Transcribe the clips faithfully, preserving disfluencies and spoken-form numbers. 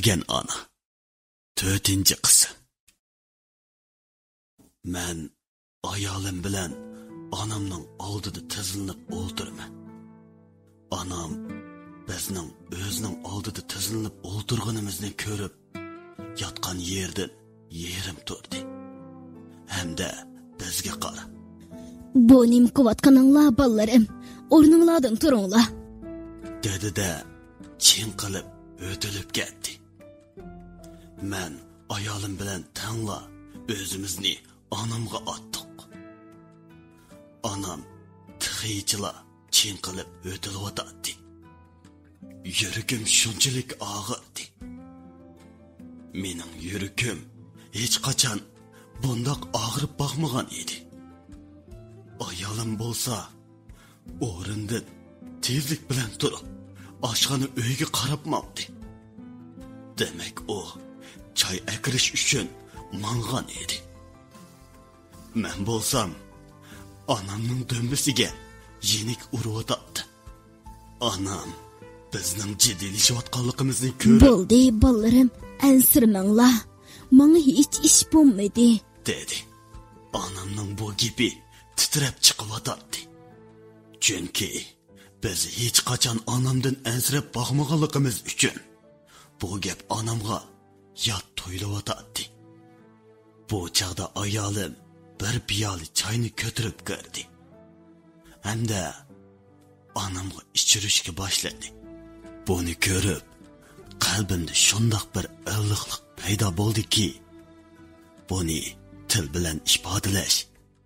ئۆلگەن ئانا. تۆتىنچى قىسىم. مەن ئايالىم بىلەن ئانامنىڭ ئالدىدا تىزلىنىپ ئولتۇرىمەن. ئانام بىزنىڭ ئۆزىنىڭ ئالدىدا تىزلىنىپ ئولتۇرغىنىمىزنى كۆرۈپ، ياتقان يېرىدىن يېرىم تۇردى ھەمدە بىزگە قاراپ، «بۇ نېمە قىلىۋاتقىنىڭلار، بالىلىرىم؟ ئورنۇڭلاردىن تۇرۇڭلار!» دېدى-دە، چىڭقىلىپ يۆتىلىپ كەتتى. مەن ئايالىم بىلەن تەڭلا ئۆزىمىزنى ئانامغا ئاتتۇق. ئانام تېخىچىلا چىڭقىلىپ يۆتىلىۋاتاتتى. يۈرىكىم شۇنچىلىك ئاغرىدى. مېنىڭ يۈرىكىم ھېچقاچان بۇنداق ئاغرىپ باقمىغان ئىدى. ئايالىم بولسا ئورنىدىن تېزلىك بىلەن تۇرۇپ، ئاشخانا ئۆيگە قاراپ ماڭدى. دېمەك، ئۇ چاي ئەكىرىش ئۈچۈن ماڭغان ئىدى. مەن بولسام، ئانامنىڭ دۈمبىسىگە يېنىك ئۇرۇۋاتاتتىم. ئانام بىزنىڭ جىددىيلىشىۋاتقانلىقىمىزنى كۆرۈپ، «بولدى، بالىلىرىم، ئەنسىرىمەڭلار. ماڭا ھېچ ئىش بولمىدى.» دېدى. ئانامنىڭ بۇ گېپى تىترەپ چىقىۋاتاتتى. چۈنكى بىز ھېچقاچان ئانامدىن ئەنسىرەپ باقمىغانلىقىمىز ئۈچۈن، بۇ گەپ ئانامغا يات تۇيۇلۇۋاتاتتى. بۇ چاغدا ئايالىم بىر پىيالە چاينى كۆتۈرۈپ كىردى ھەمدە ئانامغا ئىچۈرۈشكە باشلىدى. بۇنى كۆرۈپ، قەلبىمدە شۇنداق بىر ئىللىقلىق پەيدا بولدىكى، بۇنى تىل بىلەن ئىپادىلەش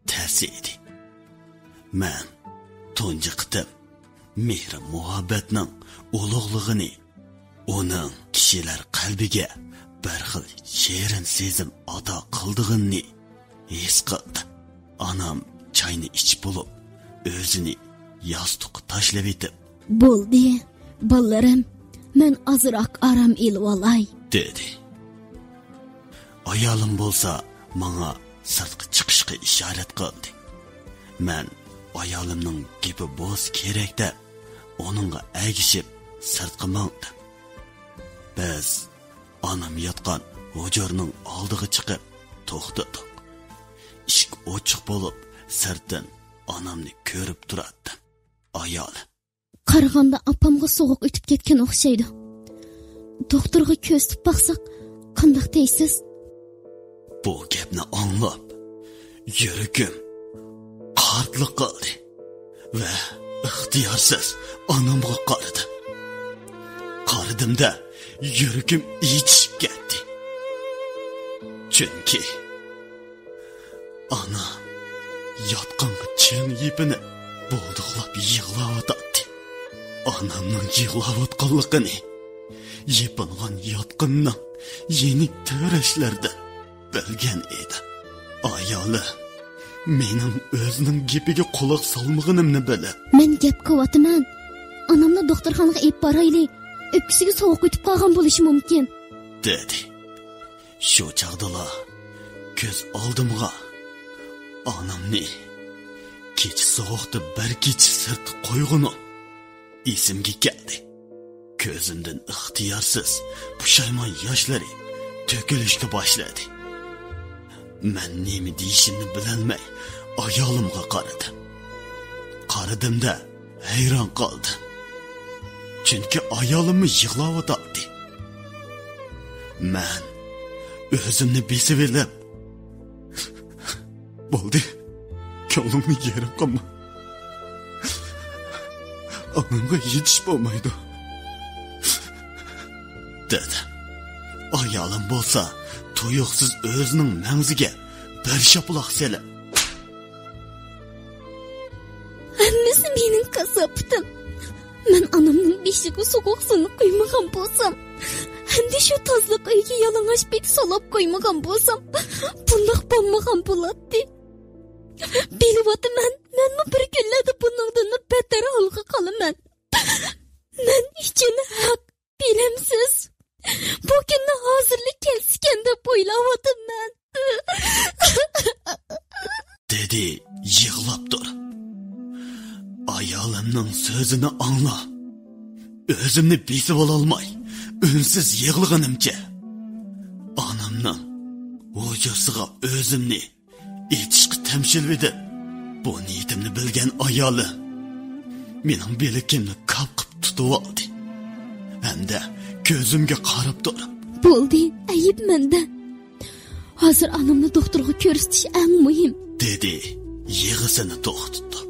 تەس ئىدى. مەن تۇنجى قېتىم مېھرى مۇھەببەتنىڭ ئۇلۇغلۇقىنى، ئۇنىڭ كىشىلەر قەلبىگە بىر خىل شېرىن سېزىم ئاتا قىلىدىغىنىنى ھېس قىلدىم. ئانام چاينى ئىچىپ بولۇپ، ئۆزىنى ياستۇققا تاشلىۋېتىپ، «بولدى، بالىلىرىم، مەن ئازراق ئارام ئېلىۋالاي.» دېدى. ئايالىم بولسا ماڭا سىرتقا چىقىشقا ئىشارەت قىلدى. مەن ئايالىمنىڭ گېپى بولسا كېرەك دەپ، ئۇنىڭغا ئەگىشىپ سىرتقا ماڭدىم. بىز ئانام ياتقان ھۇجرىنىڭ ئالدىغا چىقىپ توختىدۇق. ئىشىك ئوچۇق بولۇپ، سىرتتىن ئانامنى كۆرۈپ تۇراتتىم. ئايالىم، «قارىغاندا ئاپامغا سوغۇق ئۆتۈپ كەتكەن ئوخشايدۇ. دوختۇرغا كۆرسىتىپ باقساق قانداق دەيسىز؟» بۇ گەپنى ئاڭلاپ، يۈرىكىم قارتلىق قىلدى ۋە ئىختىيارسىز ئانامغا قارىدىم. قارىدىم-دە، يۈرىكىم ئېچىشىپ كەتتى. چۈنكى ئانا ياتقانغا چىڭ يېپىنىپ، بولدۇقلاپ يىغلاۋاتاتتى. ئانامنىڭ يىغلاۋاتقانلىقىنى يېپىنغان ياتقىنىنىڭ يېنىك تەۋرەشلىرىدىن بىلگەن ئىدى. ئايالى مېنىڭ ئۆزىنىڭ گېپىگە قۇلاق سالمىغىنىمنى بىلىپ، «مەن گەپ قىلىۋاتىمەن. ئانامنى دوختۇرخانىغا ئېلىپ بارايلى. ئۆپكىسىگە سوغۇق ئۆتۈپ قالغان بولۇشى مۇمكىن.» دېدى. شۇ چاغدىلا كۆز ئالدىمغا ئانامنى كېچە سوغۇقتا بىر كېچە سىرتتا قويغىنىم ئېسىمگە كەلدى. كۆزۈمدىن ئىختىيارسىز پۇشايمان ياشلىرى تۆكۈلۈشكە باشلىدى. مەن نېمە دېيىشىمنى بىلەلمەي ئايالىمغا قارىدىم. قارىدىم-دە، ھەيران قالدىم. چۈنكى ئايالىممۇ يىغلاۋاتاتتى. مەن ئۆزۈمنى بېسىۋېلىپ، «بولدى، كۆڭلۈڭنى يېرىم قىلما. ئانامغا يېتىش بولمايدۇ.» دېدى. ئايالىم بولسا تۇيۇقسىز ئۆزىنىڭ مەڭزىگە بىر شاپىلاق سېلىپ، «ھەممىسى مېنىڭ كاساپىتىم. مەن ئانامنىڭ بېشىغا سوغۇق سۇنى قۇيمىغان بولسام، ھەمدە شۇ تازىلىق ئۆيگە يالىڭاچ پېتى سولاپ قويمىغان بولسام، بۇنداق بولمىغان بولاتتى. بىلىۋاتىمەن، مەنمۇ بىر كۈنلەردە بۇنىڭدىنمۇ بەتتەر ھالغا قالىمەن. مەن ئۈچۈن ھەق، بىلەمسىز؟ بۇ كۈننى ھازىرلا كەلسىكەن دەپ ئويلاۋاتىمەن.» دېدى يىغلاپ تۇرۇپ. ئايالىمنىڭ سۆزىنى ئاڭلاپ، ئۆزۈمنى بېسىۋالالماي، ئۈنسىز يىغلىغىنىمچە، ئانامنىڭ ھۇجرىسىغا ئۆزۈمنى ئېتىشقا تەمشىلىۋىدىم. بۇ نىيىتىمنى بىلگەن ئايالىم مېنىڭ بىلىكىمنى كاپقىپ تۇتۇۋالدى ھەمدە كۆزۈمگە قاراپ تۇرۇپ، بولدى، ئەيىب مەندە. ھازىر ئانامنى دوختۇرغا كۆرسىتىش ئەڭ مۇھىم، دېدى يىغىسىنى توختىتىپ.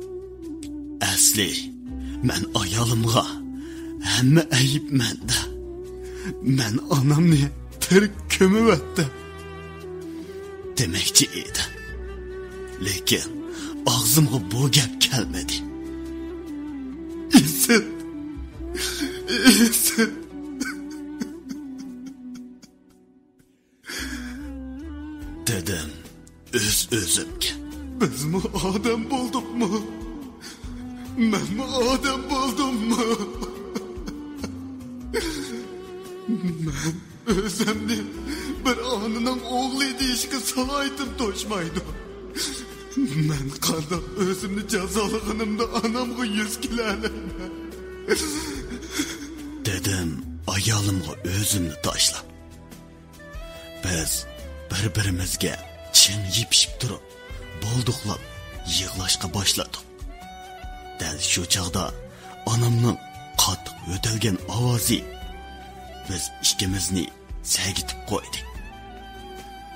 ئەسلى، مەن ئايالىمغا ھەممە ئەيىب مەندە. مەن ئانامنى تىرىك كۆمۈۋەتتىم دېمەكچى ئىدىم. لېكىن ئاغزىمغا بۇ گەپ كەلمىدى. ئېسىت! ئېسىت! دېدىم ئۆز-ئۆزۈمگە. بىزمۇ ئادەم بولدۇقمۇ؟ مەنمۇ ئادەم بولدۇممۇ؟ مەن ئۆزۈمنى بىر ئانىنىڭ ئوغلى دېيىشكە سالاھىيىتىم توشمايدۇ. مەن قانداق ئۆزۈمنى جازالىغىنىمدا ئانامغا يۈز كېلەلەيمەن. دېدىم ئايالىمغا ئۆزۈمنى تاشلاپ. بىز بىر-بىرىمىزگە چىڭ يېپىشىپ تۇرۇپ، بولدۇقلاپ يىغلاشقا باشلىدۇق. دەل شۇ چاغدا ئانامنىڭ قاتتىق يۆتەلگەن ئاۋازى بىز ئىككىمىزنى سەگىتىپ قويدى.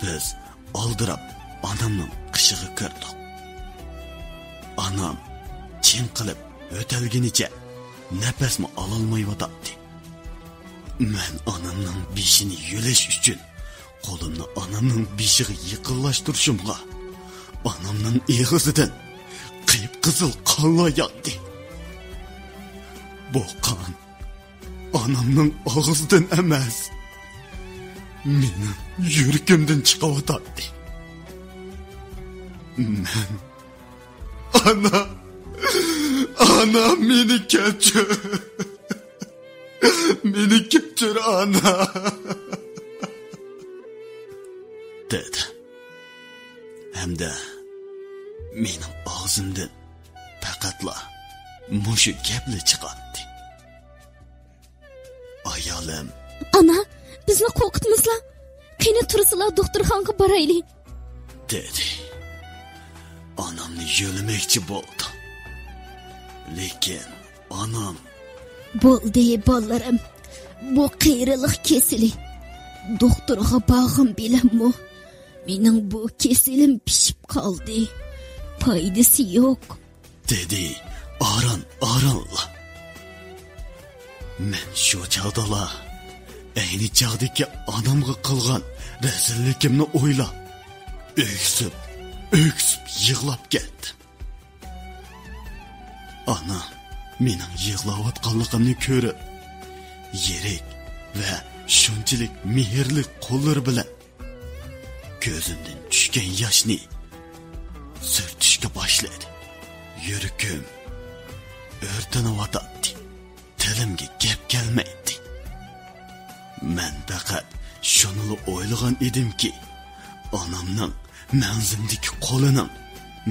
بىز ئالدىراپ ئانامنىڭ قېشىغا كىردۇق. ئانام چىڭقىلىپ يۆتەلگىنىچە نەپەسمۇ ئالالمايۋاتاتتى. مەن ئانامنىڭ بېشىنى يۆلەش ئۈچۈن قولۇمنى ئانامنىڭ بېشىغا يېقىنلاشتۇرۇشۇمغا، ئانامنىڭ ئېغىزىدىن قىپقىزىل قانلار ياغدى. بۇ قان ئانامنىڭ ئاغزىدىن ئەمەس، مېنىڭ يۈرىكىمدىن چىقىۋاتاتتى. مەن، ئانا، ئانا، مېنى كەچۈر. مېنى كەچۈر، ئانا، دېدى. ھەمدە مېنىڭ ئاغزىمدىن پەقەتلا مۇشۇ گەپلا چىقاتتى. ئايالىم، ئانا، بىزنى قورقۇتمىسىلا، قېنى تۇرسىلا دوختۇرخانىغا بارايلى، دېدى. ئانامنى يۆلىمەكچى بولدۇم. لېكىن ئانام، بولدى، بالىلىرىم، بۇ قېرىلىق كېسىلى. دوختۇرغا بارغىن بىلەنمۇ مېنىڭ بۇ كېسىلىم پىشىپ قالدى. پايدىسى يوق، دېدى ئاران-ئارانلا. مەن شۇ چاغدىلا ئەينى چاغدىكى ئانامغا قىلغان رەزىللىكىمنى ئويلاپ، ئۆكسۈپ، ئۆكسۈپ يىغلاپ كەتتىم. ئانام مېنىڭ يىغلاۋاتقانلىقىمنى كۆرۈپ، يىرىك ۋە شۇنچىلىك مېھىرلىك قوللىرى بىلەن كۆزۈمدىن چۈشكەن ياشنى سۈرتۈشكە باشلىدى. يۈرىكىم ئۆرتىنىۋاتاتتى. تىلىمگە گەپ كەلمەيتتى. مەن پەقەت شۇنىلا ئويلىغان ئىدىمكى، ئانامنىڭ مەڭزىمدىكى قولىنىڭ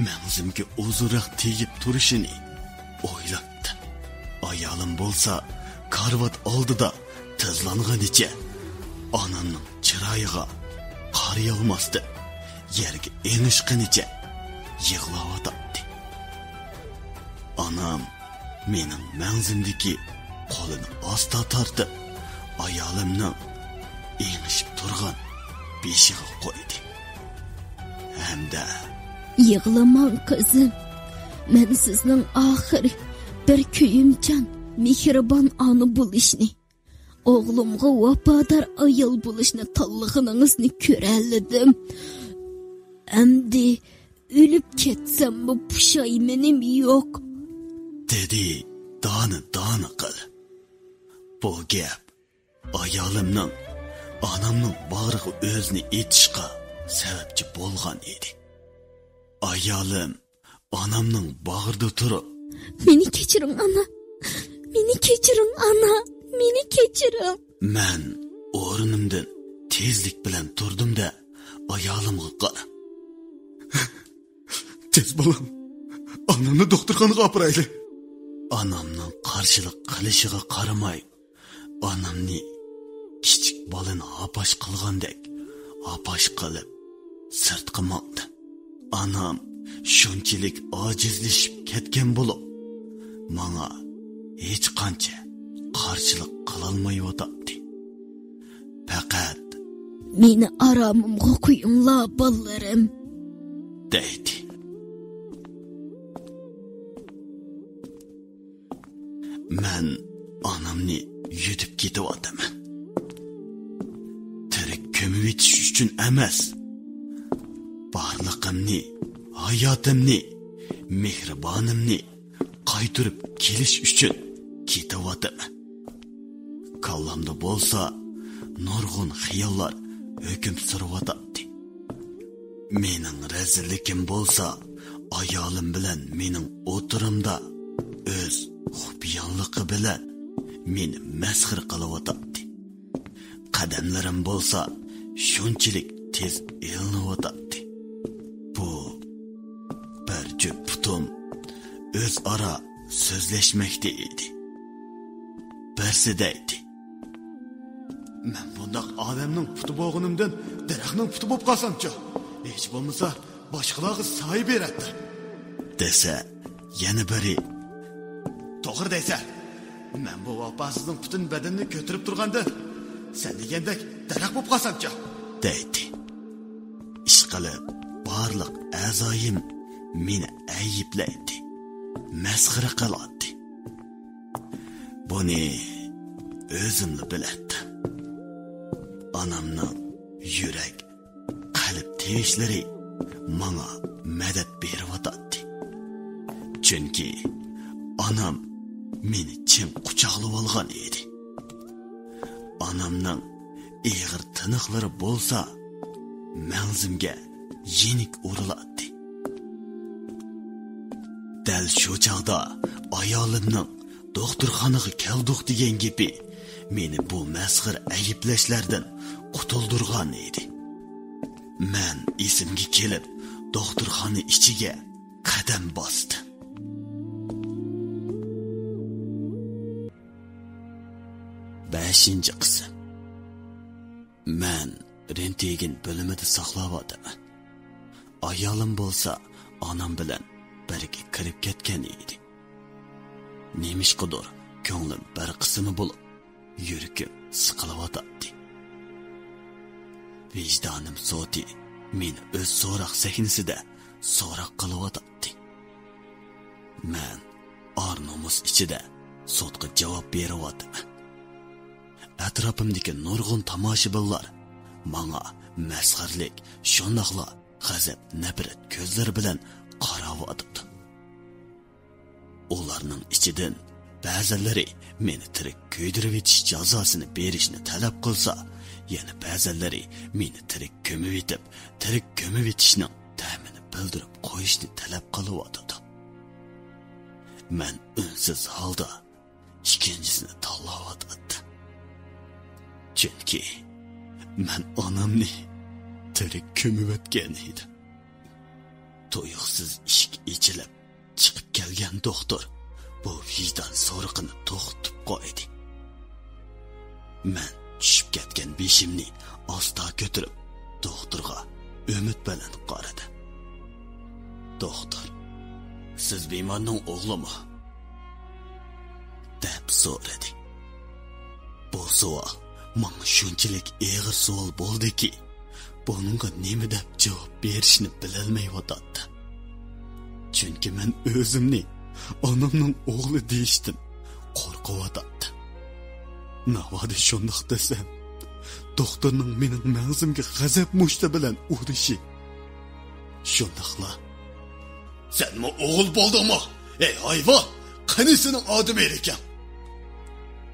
مەڭزىمگە ئۇزۇنراق تېگىپ تۇرۇشىنى ئويلاپتىم. ئايالىم بولسا كارىۋات ئالدىدا تىزلانغىنىچە، ئانامنىڭ چىرايىغا قارىيالماستىن، يەرگە ئېڭىشقىنىچە يىغلاۋاتاتتى. ئانام مېنىڭ مەڭزىمدىكى قولىنى ئاستا تارتىپ، ئايالىمنىڭ ئېڭىشىپ تۇرغان بېشىغا قويدى. ھەمدە، يىغلىماڭ، قىزىم. مەن سىزنىڭ ئاخىرى بىر كۆيۈمچان، مېھرىبان ئانا بولۇشنى، ئوغلۇمغا ۋاپادار ئايال بولۇشنى تاللىغىنىڭىزنى كۆرەلىدىم. ئەمدى ئۆلۈپ كەتسەممۇ پۇشايمىنىم يوق، دېدى دانە-دانە قىلىپ. بۇ گەپ ئايالىمنىڭ ئانامنىڭ باغرىغا ئۆزىنى ئېتىشقا سەۋەبچى بولغان ئىدى. ئايالىم ئانامنىڭ باغرىدا تۇرۇپ، مېنى كەچۈرۈڭ، ئانا. مېنى كەچۈرۈڭ، ئانا. مېنى كەچۈرۈڭ. مەن ئورنۇمدىن تېزلىك بىلەن تۇردۇم-دە، ئايالىمغا قاراپ، تېز بولۇڭ، ئانامنى دوختۇرخانىغا ئاپىرايلى. ئانامنىڭ قارشىلىق قىلىشىغا قارىماي، ئانامنى بالىنى ھاپاش قىلغاندەك ھاپاش قىلىپ سىرتقا ماڭدىم. ئانام شۇنچىلىك ئاجىزلىشىپ كەتكەن بولۇپ، ماڭا ھېچقانچە قارشىلىق قىلالمايۋاتاتتى. پەقەت «مېنى ئارامىمغا قويۇڭلار، بالىلىرىم» دەيتتى. مەن ئانامنى يۈدۈپ كېتىۋاتىمەن. تىرىك كۆمۈۋېتىش ئۈچۈن ئەمەس، بارلىقىمنى، ھاياتىمنى، مېھرىبانىمنى قايتۇرۇپ كېلىش ئۈچۈن كېتىۋاتىمەن. كاللامدا بولسا نۇرغۇن خىياللار ھۆكۈم سۈرۈۋاتاتتى. مېنىڭ رەزىللىكىم بولسا ئايالىم بىلەن مېنىڭ ئوتتۇرامدا ئۆز خۇپىيانلىقى بىلەن مېنى مەسخىرە قىلىۋاتاتتى. قەدەملىرىم بولسا شۇنچىلىك تېز ئىلىنىۋاتاتتى. بۇ بىر جۈپ پۇتۇم ئۆزئارا سۆزلەشمەكتە ئىدى. بىرسى دەيتتى: «مەن بۇنداق ئادەمنىڭ پۇتى بولغىنىمدىن دەرەخنىڭ پۇتى بولۇپ قالسامچۇ؟ ھېچ بولمىسا باشقىلارغا سايە بېرەتتى» دېسە، يەنە بىرى: «توغرا دەيسەن. مەن بۇ ۋاپاسىزنىڭ پۈتۈن بەدىنىنى كۆتۈرۈپ تۇرغاندىن، سەن دېگەندەك دەرەخ بولۇپ قالسامچۇ؟» دەيتتى. ئىشقىلىپ، بارلىق ئەزايىم مېنى ئەيىبلەيتتى، مەسخىرە قىلاتتى. بۇنى ئۆزۈملا بىلەتتىم. ئانامنىڭ يۈرەك، قەلب تىۋىشلىرى ماڭا مەدەت بېرىۋاتاتتى. چۈنكى ئانام مېنى چىڭ قۇچاقلىۋالغان ئىدى. ئانامنىڭ ئېغىر تىنىقلىرى بولسا مەڭزىمگە يېنىك ئۇرۇلاتتى. دەل شۇ چاغدا ئايالىمنىڭ «دوختۇرخانىغا كەلدۇق» دېگەن گېپى مېنى بۇ مەسخىرە ئەيىبلەشلەردىن قۇتۇلدۇرغان ئىدى. مەن ئېسىمگە كېلىپ، دوختۇرخانا ئىچىگە قەدەم باستىم. بەشىنچى قىسىم. مەن رېنتگېن بۆلۈمىدە ساقلاۋاتىمەن. ئايالىم بولسا ئانام بىلەن بىرگە كىرىپ كەتكەن ئىدى. نېمىشقىدۇر كۆڭلۈم بىر قىسمى بولۇپ، يۈرىكىم سىقىلىۋاتاتتى. ۋىجدانىم سوتى مېنى ئۆز سوراق سەھنىسىدە سوراق قىلىۋاتاتتى. مەن ئار-نومۇس ئىچىدە سوتقا جاۋاب بېرىۋاتىمەن. ئەتراپىمدىكى نۇرغۇن تاماشىبىنلار ماڭا مەسخىرىلىك، شۇنداقلا غەزەپ-نەپرەت كۆزلىرى بىلەن قاراۋاتىدۇ. ئۇلارنىڭ ئىچىدىن بەزىلىرى مېنى تىرىك كۆيدۈرۈۋېتىش جازاسىنى بېرىشنى تەلەپ قىلسا، يەنە بەزىلىرى مېنى تىرىك كۆمۈۋېتىپ، تىرىك كۆمۈۋېتىشنىڭ تەمىنى بىلدۈرۈپ قويۇشنى تەلەپ قىلىۋاتىدۇ. مەن ئۈنسىز ھالدا ئىككىنچىسىنى تاللاۋاتاتتىم. چۈنكى مەن ئانامنى تىرىك كۆمۈۋەتكەن ئىدىم. تۇيۇقسىز ئىشىك ئېچىلىپ، چىقىپ كەلگەن دوختۇر بۇ ۋىجدان سورىقىنى توختىتىپ قويدى. مەن چۈشۈپ كەتكەن بېشىمنى ئاستا كۆتۈرۈپ، دوختۇرغا ئۈمىد بىلەن قارىدىم. «دوختۇر، سىز بىمارنىڭ ئوغلىمۇ؟» دەپ سورىدى. بۇ سوئال ماڭا شۇنچىلىك ئېغىر سوئال بولدىكى، بۇنىڭغا نېمە دەپ جاۋاب بېرىشنى بىلەلمەيۋاتاتتىم. چۈنكى مەن ئۆزۈمنى ئانامنىڭ ئوغلى دېيىشتىن قورقۇۋاتاتتىم. ناۋادا شۇنداق دېسەم، دوختۇرنىڭ مېنىڭ مەڭزىمگە غەزەپ مۇشتى بىلەن ئۇرۇشى، شۇنداقلا «سەنمۇ ئوغۇل بولدۇڭمۇ، ئەي ھايۋان؟ قېنى سېنىڭ ئادىمىيلىكىڭ؟»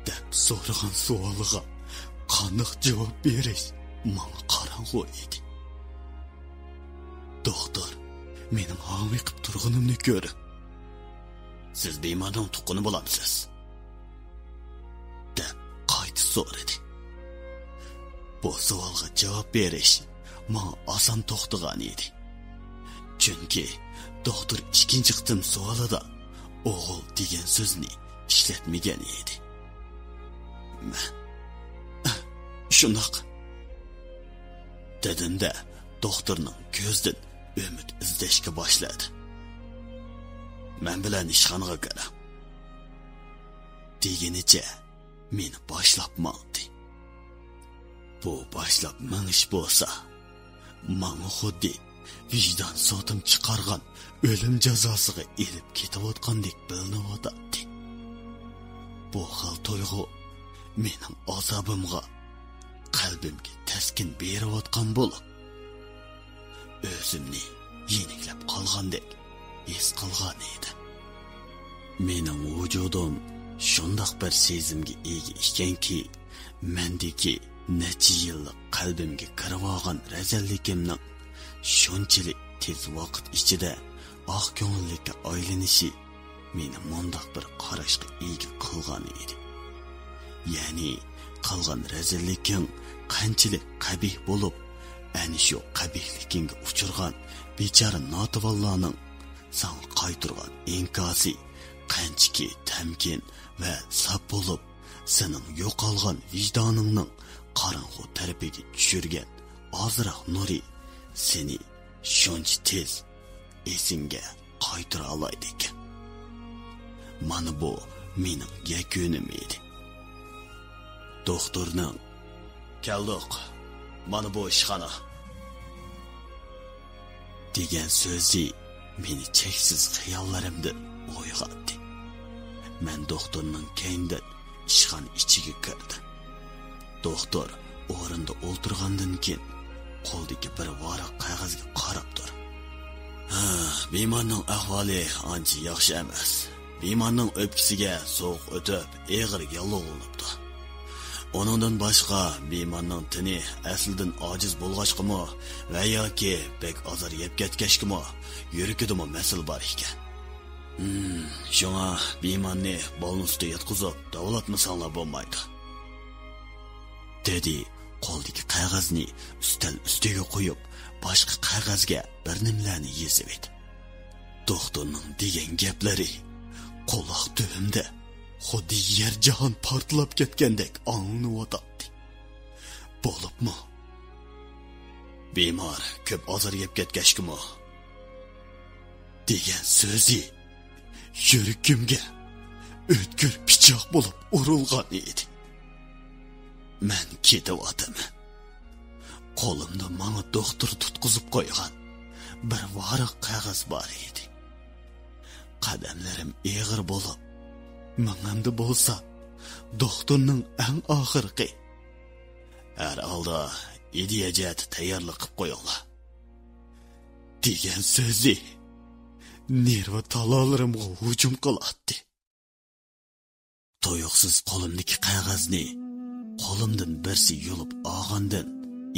دەپ سورىغان سوئالىغا قانداق جاۋاب بېرىش ماڭا قاراڭغۇ ئىدى. دوختۇر مېنىڭ ھاڭۋېقىپ تۇرغىنىمنى كۆرۈپ، «سىز بىمارنىڭ تۇغقىنى بولامسىز؟» دەپ قايتا سورىدى. بۇ سوئالغا جاۋاب بېرىش ماڭا ئاسان توختىغان ئىدى. چۈنكى دوختۇر ئىككىنچى قېتىم سوئالىدا «ئوغۇل» دېگەن سۆزنى ئىشلەتمىگەن ئىدى. مەن، «ئەھ، شۇنداق، دېدىم-دە، دوختۇرنىڭ كۆزىدىن ئۈمىد ئىزدەشكە باشلىدى. مەن بىلەن ئىشخانىغا كىرىڭ، دېگىنىچە مېنى باشلاپ ماڭدى. بۇ باشلاپ مېڭىش بولسا، ماڭا خۇددى ۋىجدان سوتۇم چىقارغان ئۆلۈم جازاسىغا ئېلىپ كېتىۋاتقاندەك بىلىنىۋاتاتتى. بۇ خىل تۇيغۇ مېنىڭ ئازابىمغا، قەلبىمگە تەسكىن بېرىۋاتقان بولۇپ، ئۆزۈمنى يېنىكلەپ قالغاندەك ھېس قىلغان ئىدىم. مېنىڭ ۋۇجۇدۇم شۇنداق بىر سېزىمگە ئىگە ئىكەنكى، مەندىكى نەچچە يىللىق قەلبىمگە كىرىۋالغان رەزىللىكىمنىڭ شۇنچىلىك تېز ۋاقىت ئىچىدە ئاق كۆڭۈللۈككە ئايلىنىشى مېنى مۇنداق بىر قاراشقا ئىگە قىلغان ئىدى. يەنى قىلغان رەزىللىكىڭ قانچىلىك قەبىھ بولۇپ، ئەنە شۇ قەبىھلىكىڭگە ئۇچرىغان بىچارە ناتىۋانلارنىڭ ساڭا قايتۇرغان ئىنكاسى قانچىكى تەمكىن ۋە ساپ بولۇپ، سېنىڭ يوقالغان ۋىجدانىڭنىڭ قاراڭغۇ تەرىپىگە چۈشۈرگەن ئازراق نۇرى سېنى شۇنچە تېز ئېسىڭگە قايتۇرالايدىكەن. مانا بۇ مېنىڭ يەكۈنۈم ئىدى. دوختۇرنىڭ، «كەلدۇق، مانا بۇ ئىشخانا» دېگەن سۆزى مېنى چەكسىز خىياللىرىمدىن ئويغاتتى. مەن دوختۇرنىڭ كەينىدىن ئىشخانا ئىچىگە كىردىم. دوختۇر ئورنىدا ئولتۇرغاندىن كېيىن، قولىدىكى بىر ۋاراق قەغەزگە قاراپ تۇرۇپ، «ھە، بىمارنىڭ ئەھۋالى ئانچە ياخشى ئەمەس. بىمارنىڭ ئۆپكىسىگە سوغۇق ئۆتۈپ، ئېغىر ياللۇغلىنىپتۇ. ئۇنىڭدىن باشقا، بىمارنىڭ تېنى ئەسلىدىن ئاجىز بولغاچقىمۇ ۋە ياكى بەك ئازار يەپ كەتكەچكىمۇ، يۈرىكىدىمۇ مەسىلە بار ئىكەن. ھىم، شۇڭا بىمارنى بالنىستا ياتقۇزۇپ داۋالاتمىساڭلار بولمايدۇ»، دېدى، قولىدىكى قەغەزنى ئۈستەل ئۈستىگە قويۇپ، باشقا قەغەزگە بىر نېمىلەرنى يېزىۋېتىپ. دوختۇرنىڭ دېگەن گەپلىرى قۇلاق تۈۋىمدە خۇددى يەر جاھان پارتلاپ كەتكەندەك ئاڭلىنىۋاتاتتى. بولۇپمۇ، «بىمار كۆپ ئازار يەپ كەتكەچكىمۇ» دېگەن سۆزى يۈرىكىمگە ئۆتكۈر پىچاق بولۇپ ئۇرۇلغان ئىدى. مەن كېتىۋاتىمەن. قولۇمدا ماڭا دوختۇر تۇتقۇزۇپ قويغان بىر ۋاراق قەغەز بار ئىدى. قەدەملىرىم ئېغىر بولۇپ، مېڭەمدە بولسا دوختۇرنىڭ ئەڭ ئاخىرقى، «ھەر ھالدا ئىدىيە جەھەتتە تەييارلىق قىلىپ قويۇڭلار» دېگەن سۆزى نېرۋا تالالىرىمغا ھۇجۇم قىلاتتى. تۇيۇقسىز قولۇمدىكى قەغەزنى قولۇمدىن بىرسى يۇلۇپ ئالغاندىن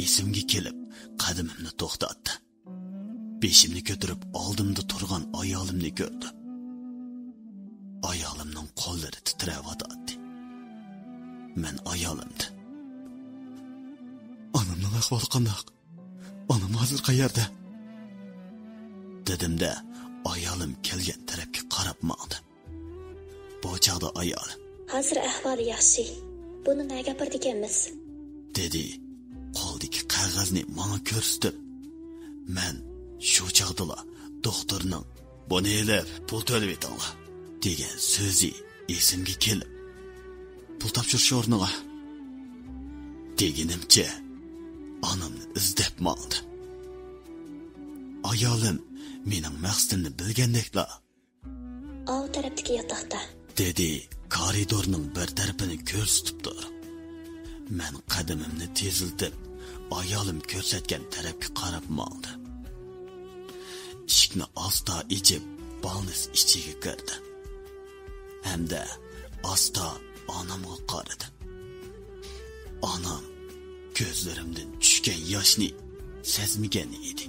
ئېسىمگە كېلىپ، قەدىمىمنى توختاتتى. بېشىمنى كۆتۈرۈپ، ئالدىمدا تۇرغان ئايالىمنى كۆردۈم. ئايالىمنىڭ قوللىرى تىترەۋاتاتتى. مەن ئايالىمدىن، «ئانامنىڭ ئەھۋالى قانداق؟ ئانام ھازىر قەيەردە؟» دېدىمدە، ئايالىم كەلگەن تەرەپكە قاراپ ماڭدى. بۇ چاغدا ئايالىم، «ھازىر ئەھۋالى ياخشى. بۇنى نەگە ئاپىرىدىكەنمىز؟» دېدى، قولىدىكى قەغەزنى ماڭا كۆرسىتىپ. مەن شۇ چاغدىلا دوختۇرنىڭ، «بۇنى ئېلىپ پۇل تۆلىۋېتىڭلار» دېگەن سۆزى ئېسىمگە كېلىپ، «پۇل تاپشۇرۇش ئورنىغا» دېگىنىمچە ئانامنى ئىزدەپ ماڭدىم. ئايالىم مېنىڭ مەقسىتىمنى بىلگەندەكلا، «ئاۋۇ تەرەپتىكى ياتاقتا» دېدى، كارىدورنىڭ بىر تەرىپىنى كۆرسىتىپ تۇرۇپ. مەن قەدىمىمنى تېزلىتىپ، ئايالىم كۆرسەتكەن تەرەپكە قاراپ ماڭدىم. ئىشىكنى ئاستا ئېچىپ، بالنىس ئىچىگە كىردىم ھەمدە ئاستا ئانامغا قارىدىم. ئانام كۆزلىرىمدىن چۈشكەن ياشنى سەزمىگەن ئىدى.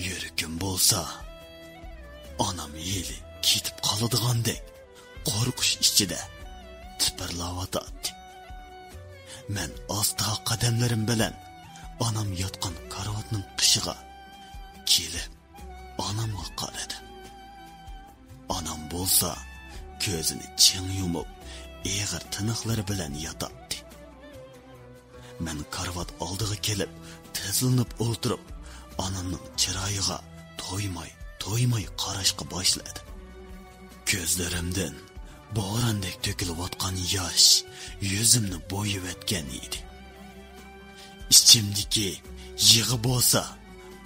يۈرىكىم بولسا، ئانام ھېلى كېتىپ قالىدىغاندەك قورقۇش ئىچىدە تىپىرلاۋاتاتتى. مەن ئاستا قەدەملىرىم بىلەن ئانام ياتقان كارىۋاتنىڭ قېشىغا كېلىپ، ئانامغا قارىدىم. ئانام بولسا كۆزىنى چىڭ يۇمۇپ، ئېغىر تىنىقلىرى بىلەن ياتاتتى. مەن كارىۋات ئالدىغا كېلىپ، تىزلىنىپ ئولتۇرۇپ، ئانامنىڭ چىرايىغا تويماي، تويماي قاراشقا باشلىدىم. كۆزلىرىمدىن بوراندەك تۆكۈلۈۋاتقان ياش يۈزۈمنى بويىۋەتكەن ئىدى. ئىچىمدىكى يىغا بولسا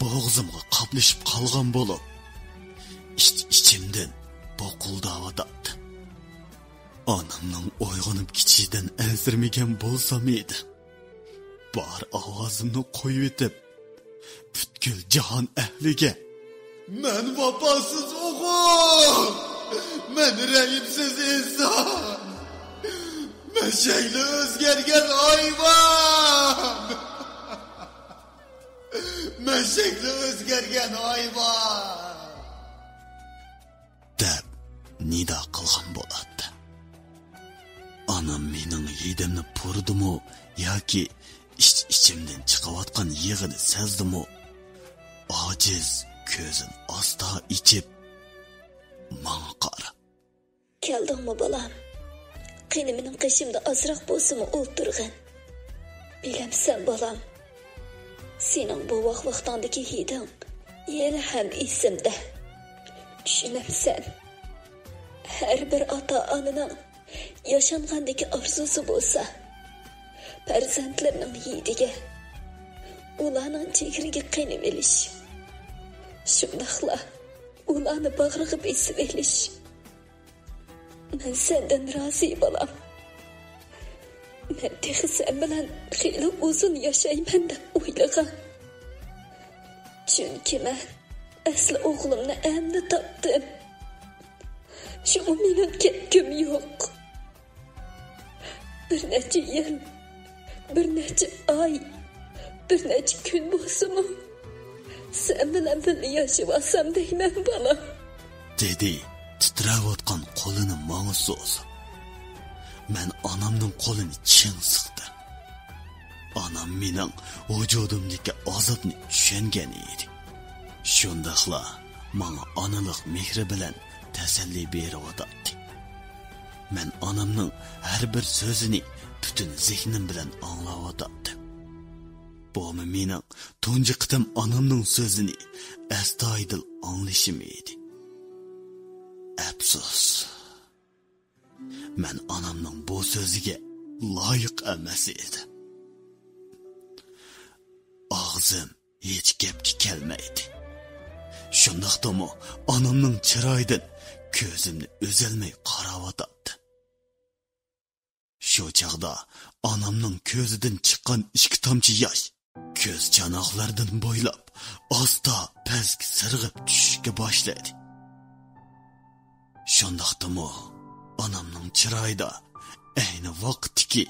بوغۇزۇمغا قاپلىشىپ قالغان بولۇپ، ئىچ-ئىچىمدىن بوقۇلداۋاتاتتىم. ئانامنىڭ ئويغىنىپ كېتىشىدىن ئەنسىرىمىگەن بولسام ئىدى. بار ئاۋازىمنى قويۇۋېتىپ، پۈتكۈل جاھان ئەھلىگە، مەن ۋاپاسىز ئوغۇل! مەن رەھىمسىز ئىنسان! مەشەكلە ئۆزگەرگەن ھايۋان! مەشەكلە ئۆزگەرگەن ھايۋان! دەپ نىدا قىلغان بولاتتى. ئانام مېنىڭ ھىدىمنى پۇرىدىمۇ ياكى ئىچ-ئىچىمدىن چىقىۋاتقان يىغىنى سەزدىمۇ، ئاجىز كۆزىنى ئاستا ئېچىپ، ماڭا قارا. كەلدىڭمۇ، بالام؟ قېنى، مېنىڭ قېشىمدا ئازراق بولسىمۇ ئولتۇرغىن. بىلەمسەن، بالام، سېنىڭ بوۋاق ۋاقتىڭدىكى ھىدىڭ ھېلىھەم ئېسىمدە. چۈشىنەمسەن؟ ھەر بىر ئاتا-ئانىنىڭ ياشانغاندىكى ئارزۇسى بولسا، پەرزەنتلىرىنىڭ ھىدىگە، ئۇلارنىڭ جىگىرىگە قېنىۋېلىش، شۇنداقلا ئۇلارنى باغرىغا بېسىۋېلىش. مەن سەندىن رازى، بالام. مەن تېخى سەن بىلەن خېلى ئۇزۇن ياشايمەن دەپ ئويلىغان. چۈنكى مەن ئەسلى ئوغلۇمنى ئەمدى تاپتىم. شۇڭا مېنىڭ كەتكۈم يوق. بىر نەچچە يىل، بىر نەچچە ئاي، بىر نەچچە كۈن بولسىمۇ، سەن بىلەن بىللە ياشىۋالسام دەيمەن، بالام. دېدى تىترەۋاتقان قولىنى ماڭا سوزۇپ. مەن ئانامنىڭ قولىنى چىڭ سىقتىم. ئانام مېنىڭ ۋۇجۇدۇمدىكى ئازابنى چۈشەنگەن ئىدى. شۇنداقلا ماڭا ئانىلىق مېھرى بىلەن تەسەللى بېرىۋاتاتتى. مەن ئانامنىڭ ھەر بىر سۆزىنى پۈتۈن زېھنىم بىلەن ئاڭلاۋاتاتتىم. بۇمۇ مېنىڭ تۇنجى قېتىم ئانامنىڭ سۆزىنى ئەستايىدىل ئاڭلىشىم ئىدى. ئەپسۇس، مەن ئانامنىڭ بۇ سۆزىگە لايىق ئەمەس ئىدىم. ئاغزىم ھېچ گەپكە كەلمەيتتى. شۇنداقتىمۇ ئانامنىڭ چىرايىدىن كۆزۈمنى ئۈزەلمەي قاراۋاتاتتىم. شۇ چاغدا ئانامنىڭ كۆزىدىن چىققان ئىككى تامچە ياش كۆز چاناقلىرىدىن بويلاپ ئاستا پەسكە سىرغىپ چۈشۈشكە باشلىدى. شۇنداقتىمۇ ئانامنىڭ چىرايىدا ئەينى ۋاقىتتىكى،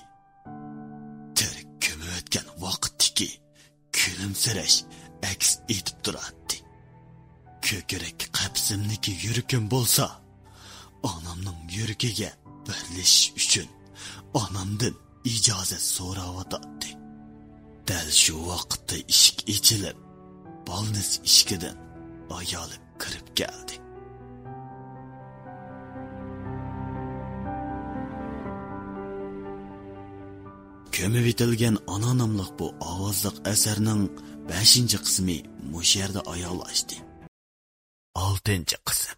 تىرىك كۆمۈۋەتكەن ۋاقىتتىكى كۈلۈمسىرەش ئەكس ئېتىپ تۇراتتى. كۆكرەك قەپىسىمدىكى يۈرىكىم بولسا، ئانامنىڭ يۈرىكىگە بىرلىشىش ئۈچۈن ئانامدىن ئىجازەت سوراۋاتاتتى. دەل شۇ ۋاقىتتا ئىشىك ئېچىلىپ، بالنىس ئىشىكىدىن ئايالىم كىرىپ كەلدى. كۆمۈۋېتىلگەن ئانا ناملىق بۇ ئاۋازلىق ئەسەرنىڭ بەشىنچى قىسمى مۇشۇ يەردە ئاياغلاشتى. ئالتىنچى قىسىم.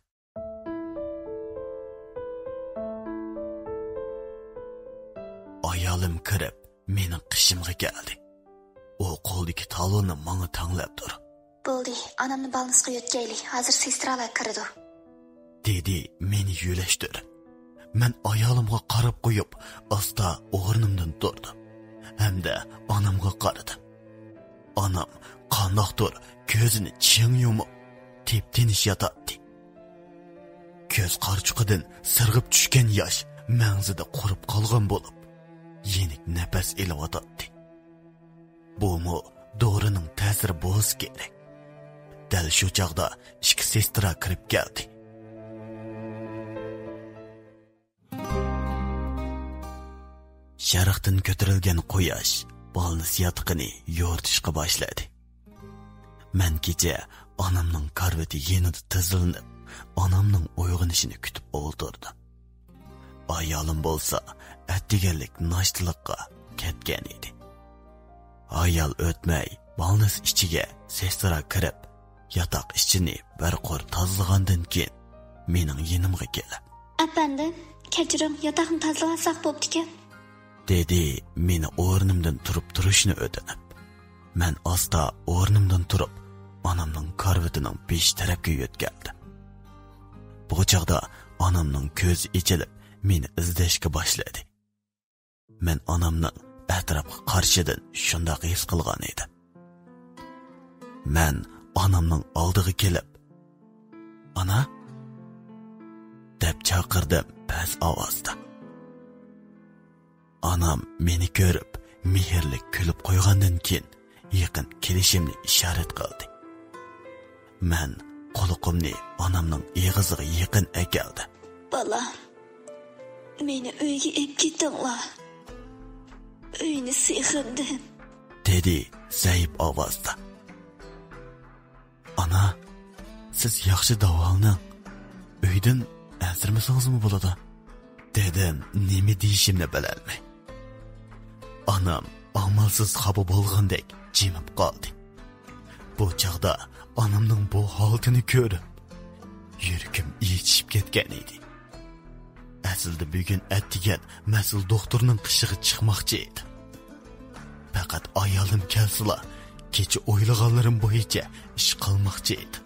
ئايالىم كىرىپ، مېنىڭ قېشىمغا كەلدى. ئۇ قولىدىكى تالوننى ماڭا تەڭلەپ تۇرۇپ، بولدى، ئانامنى بالنىسقا يۆتكەيلى، ھازىر سېسترالار كىرىدۇ، دېدى مېنى يۆلەشتۈرۈپ. مەن ئايالىمغا قاراپ قويۇپ، ئاستا ئورنۇمدىن تۇردۇم ھەمدە ئانامغا قارىدىم. ئانام قانداقتۇر كۆزىنى چىڭ يۇمۇپ، تىپتىنچ ياتاتتى. كۆز قارىچۇقىدىن سىرغىپ چۈشكەن ياش مەڭزىدە قۇرۇپ قالغان بولۇپ، يېنىك نەپەس ئېلىۋاتاتتى. بۇمۇ دورىنىڭ تەسىرى بولسا كېرەك. دەل شۇ چاغدا ئىككى سېسترا كىرىپ كەلدى. شەرقتىن كۆتۈرۈلگەن قۇياش بالنىس ياتىقىنى يورۇتۇشقا باشلىدى. مەن كېچە ئانامنىڭ كارىۋىتى يېنىدا تىزلىنىپ، ئانامنىڭ ئويغىنىشىنى كۈتۈپ ئولتۇردۇم. ئايالىم بولسا ئەتىگەنلىك ناشتىلىققا كەتكەن ئىدى. ئايال ئۆتمەي بالنىس ئىچىگە سېسترا كىرىپ، ياتاق ئىچىنى بىر قۇر تازىلىغاندىن كېيىن مېنىڭ يېنىمغا كېلىپ، ئەپەندىم، كەچۈرۈڭ، ياتاقنى تازىلىۋالساق بوپتىكەن. دېدى، مېنى ئورنۇمدىن تۇرۇپ تۇرۇشنى ئۆتۈنۈپ. مەن ئاستا ئورنۇمدىن تۇرۇپ، ئانامنىڭ كارىۋىتىنىڭ بېشى تەرەپكە يۆتكەلدىم. بۇ چاغدا ئانامنىڭ كۆزى ئېچىلىپ، مېنى ئىزدەشكە باشلىدى. مەن ئانامنىڭ ئەتراپقا قارىشىدىن شۇنداق ھېس قىلغان ئىدىم. مەن ئانامنىڭ ئالدىغا كېلىپ، «ئانا!» دەپ چاقىردىم پەس ئاۋازدا. ئانام مېنى كۆرۈپ، مېھىرلىك كۈلۈپ قويغاندىن كېيىن، يېقىن كېلىشىمنى ئىشارەت قىلدى. مەن قۇلىقىمنى ئانامنىڭ ئېغىزىغا يېقىن ئەكەلدىم. «بالام، مېنى ئۆيگە ئېلىپ كېتىڭلار. ئۆينى سېغىندىم.» دېدى زەئىپ ئاۋازدا. «ئانا، سىز ياخشى داۋالىنىڭ. ئۆيدىن ئەنسىرىمىسىڭىزمۇ بولىدۇ.» دېدىم نېمە دېيىشىمنى بىلەلمەي. ئانام ئامالسىز خاپا بولغاندەك جىمىپ قالدى. بۇ چاغدا ئانامنىڭ بۇ ھالىتىنى كۆرۈپ، يۈرىكىم ئېچىشىپ كەتكەن ئىدى. ئەسلىدە بۈگۈن ئەتىگەن مەسئۇل دوختۇرنىڭ قېشىغا چىقماقچى ئىدىم. پەقەت ئايالىم كەلسىلا، كېچە ئويلىغانلىرىم بويىچە ئىش قىلماقچى ئىدىم.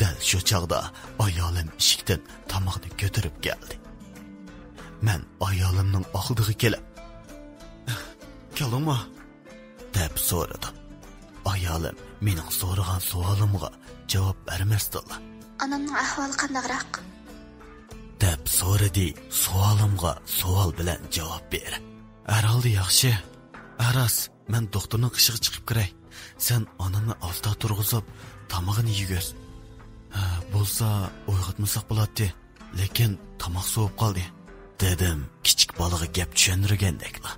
دەل شۇ چاغدا ئايالىم ئىشىكتىن تاماقنى كۆتۈرۈپ كەلدى. مەن ئايالىمنىڭ ئالدىغا كېلىپ، «كەلدىڭمۇ؟» دەپ سورىدىم. ئايالىم مېنىڭ سورىغان سوئالىمغا جاۋاب بەرمەستىنلا، «ئانامنىڭ ئەھۋالى قانداقراق؟» دەپ سورىدى، سوئالىمغا سوئال بىلەن جاۋاب بېرىپ. «ھەر ھالدا ياخشى. ھە، راست، مەن دوختۇرنىڭ قېشىغا چىقىپ كىرەي. سەن ئانامنى ئاستا تۇرغۇزۇپ، تامىقىنى يېگۈز. ھە، بولسا ئويغاتمىساق بولاتتى، لېكىن تاماق سوۋۇپ قالدى.» دېدىم كىچىك بالىغا گەپ چۈشەندۈرگەندەكلا.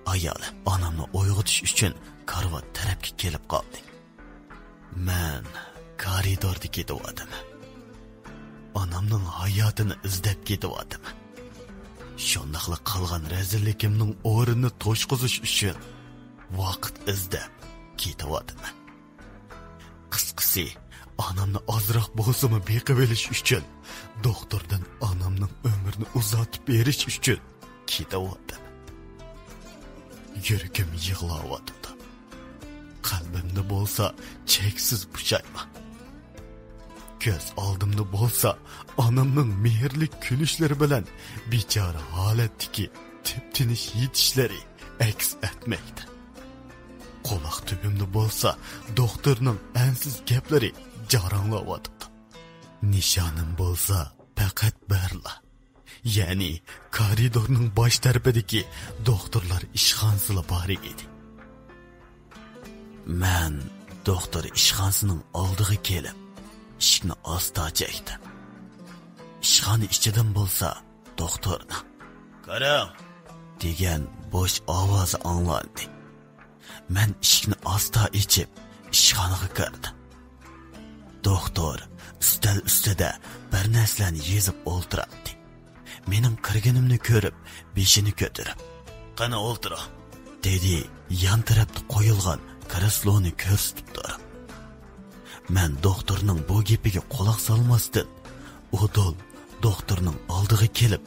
ئايال ئانامنى ئويغىتىش ئۈچۈن كارىۋات تەرەپكە كېلىپ قالدى. مەن كارىدوردا كېتىۋاتىمەن. ئانامنىڭ ھاياتىنى ئىزدەپ كېتىۋاتىمەن. شۇنداقلا قالغان رەزىللىكىمنىڭ ئورنىنى توشقۇزۇش ئۈچۈن ۋاقىت ئىزدەپ كېتىۋاتىمەن. قىسقىسى، ئانامنى ئازراق بولسىمۇ بېقىۋېلىش ئۈچۈن، دوختۇردىن ئانامنىڭ ئۆمرىنى ئۇزارتىپ بېرىش ئۈچۈن كېتىۋاتىمەن. يۈرىكىم يىغلاۋاتىدۇ. قەلبىمدە بولسا چەكسىز پۇشايمان. كۆز ئالدىمدا بولسا ئانامنىڭ مېھىرلىك كۈلۈشلىرى بىلەن بىچارە ھالەتتىكى تىپتىنىش يېتىشلىرى ئەكس ئەتمەكتە. قۇلاق تۈۋىمدە بولسا دوختۇرنىڭ ئەنسىز گەپلىرى جاراڭلاۋاتىدۇ. نىشانىم بولسا پەقەت بىرلا. يەنى كارىدورنىڭ باش تەرىپىدىكى دوختۇرلار ئىشخانىسىلا بار ئىدى. مەن دوختۇر ئىشخانىسىنىڭ ئالدىغا كېلىپ، ئىشىكنى ئاستا چەكتىم. ئىشخانا ئىچىدىن بولسا دوختۇرنىڭ «كىرىڭ» دېگەن بوش ئاۋازى ئاڭلاندى. مەن ئىشىكنى ئاستا ئېچىپ، ئىشخانىغا كىردىم. دوختۇر ئۈستەل ئۈستىدە بىر نەرسىلەرنى يېزىپ ئولتۇراتتى. مېنىڭ كىرگىنىمنى كۆرۈپ، بېشىنى كۆتۈرۈپ، «قېنى ئولتۇرۇڭ» دېدى، يان تەرەپتە قويۇلغان كرېسلونى كۆرسىتىپ تۇرۇپ. مەن دوختۇرنىڭ بۇ گېپىگە قۇلاق سالماستىن، ئۇدۇل دوختۇرنىڭ ئالدىغا كېلىپ،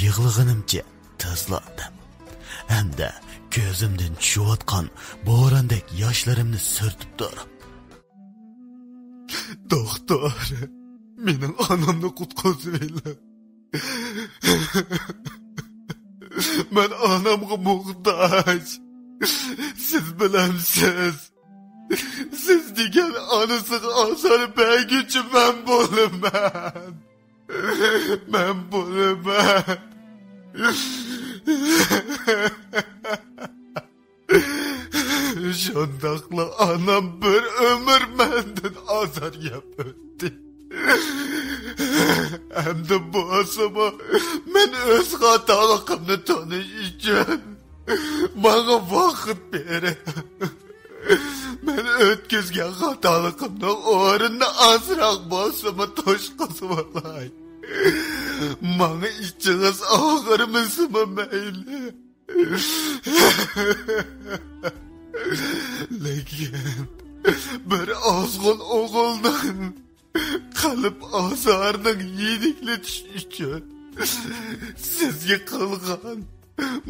يىغلىغىنىمچە تىزلاندىم ھەمدە كۆزۈمدىن چۈشۈۋاتقان بوراندەك ياشلىرىمنى سۈرتۈپ تۇرۇپ، «دوختۇر، مېنىڭ ئانامنى قۇتقۇزۇۋېلىڭ. مەن ئانامغا موھتاج. سىز بىلەمسىز، سىز دېگەن ئانىسىغا ئازار بەرگۈچى مەن بولىمەن. مەن بولىمەن.» شۇنداقلا ئانام بىر ئۆمۈر مەندىن ئازار يەپ ئۆتتى. ئەمدى بولسىمۇ، مەن ئۆز خاتالىقىمنى تونۇش ئۈچۈن ماڭا ۋاقىت بېرىڭ. مەن ئۆتكۈزگەن خاتالىقىمنىڭ ئورنىنى ئازراق بولسىمۇ توشقۇزۇۋالاي. ماڭا ئىچىڭىز ئاغرىمىسىمۇ مەيلى. لېكىن بىر ئازغۇن ئوغۇلنىڭ قەلب ئازارىنىڭ يېنىكلىتىش ئۈچۈن سىزگە قىلغان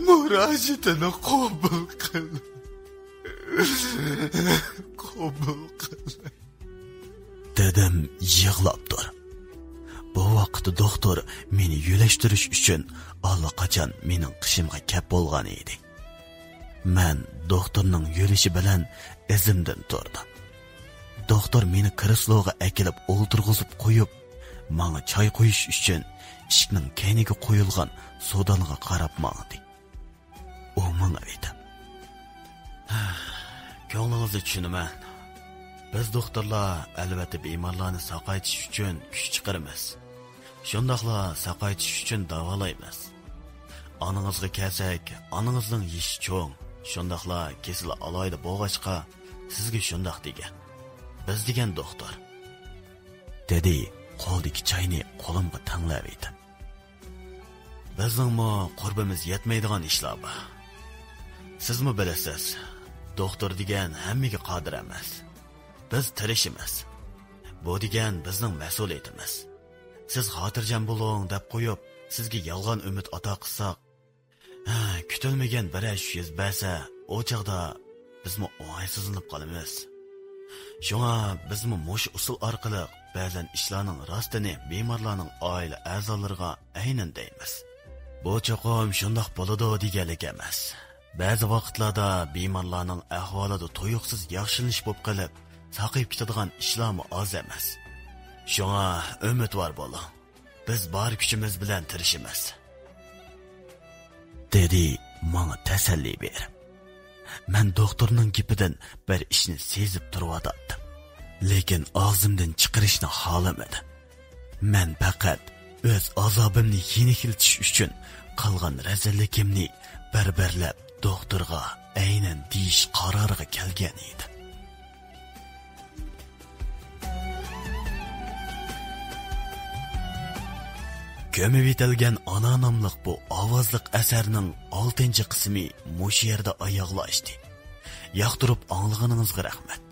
مۇراجىئىتىنى قوبۇل قىل. قوبۇل قىل. دېدىم يىغلاپ تۇر. بۇ ۋاقىتتا دوختۇر مېنى يۆلەشتۈرۈش ئۈچۈن ئاللىقاچان مېنىڭ قېشىمغا كەپ بولغان ئىدى. مەن دوختۇرنىڭ يۆلىشى بىلەن ئىزىمدىن تۇردۇم. دوختۇر مېنى كرېسلوغا ئەكېلىپ ئولتۇرغۇزۇپ قويۇپ، ماڭا چاي قۇيۇش ئۈچۈن ئىشىكنىڭ كەينىگە قويۇلغان سودانغا قاراپ ماڭدى. ئۇ ماڭا ئېيتىپ، كۆڭلىڭىزنى چۈشىنىمەن. بىز دوختۇرلار، ئەلۋەتتە، بىمارلارنى ساقايتىش ئۈچۈن كۈچ چىقىرىمىز. شۇنداقلا ساقايتىش ئۈچۈن داۋالايمىز. ئانىڭىزغا كەلسەك، ئانىڭىزنىڭ يېشى چوڭ، شۇنداقلا كېسىلى ئالاھىدە بولغاچقا، سىزگە شۇنداق دېگەن. بىز دېگەن دوختۇر. دېدى، قولىدىكى چاينى قولۇمغا تەڭلەۋېتىپ. بىزنىڭمۇ قۇربىمىز يەتمەيدىغان ئىشلار بار. سىزمۇ بىلىسىز، دوختۇر دېگەن ھەممىگە قادىر ئەمەس. بىز تىرىشىمىز. بۇ دېگەن بىزنىڭ مەسئۇلىيىتىمىز. سىز خاتىرجەم بولۇڭ دەپ قويۇپ، سىزگە يالغان ئۈمىد ئاتا قىلساق، ھە، كۈتۈلمىگەن بىرەر ئىش يۈز بەرسە، ئۇ چاغدا بىزمۇ ئوڭايسىزلىنىپ قالىمىز. شۇڭا بىزمۇ مۇشۇ ئۇسۇل ئارقىلىق بەزەن ئىشلارنىڭ راستىنى بىمارلارنىڭ ئائىلە ئەزالىرىغا ئەينەن دەيمىز. بۇ چوقۇم شۇنداق بولىدۇ دېگەنلىك ئەمەس. بەزى ۋاقىتلاردا بىمارلارنىڭ ئەھۋالىدا تۇيۇقسىز ياخشىلىنىش بولۇپ قېلىپ، ساقىيىپ كېتىدىغان ئىشلارمۇ ئاز ئەمەس. شۇڭا ئۈمىدۋار بولۇڭ. بىز بار كۈچىمىز بىلەن تىرىشىمىز. دېدى ماڭا تەسەللى بېرىپ. مەن دوختۇرنىڭ گېپىدىن بىر ئىشنى سېزىپ تۇرۇۋاتاتتىم. لېكىن ئاغزىمدىن چىقىرىشنى خالىمىدىم. مەن پەقەت ئۆز ئازابىمنى يېنىكلىتىش ئۈچۈن قىلغان رەزىللىكىمنى بىر-بىرلەپ دوختۇرغا ئەينەن دېيىش قارارىغا كەلگەن ئىدىم. كۆمۈۋېتىلگەن ئانا ناملىق بۇ ئاۋازلىق ئەسەرنىڭ ئالتىنچى قىسمى مۇشۇ يەردە ئاياغلاشتى. ياقتۇرۇپ ئاڭلىغىنىڭىزغا رەھمەت.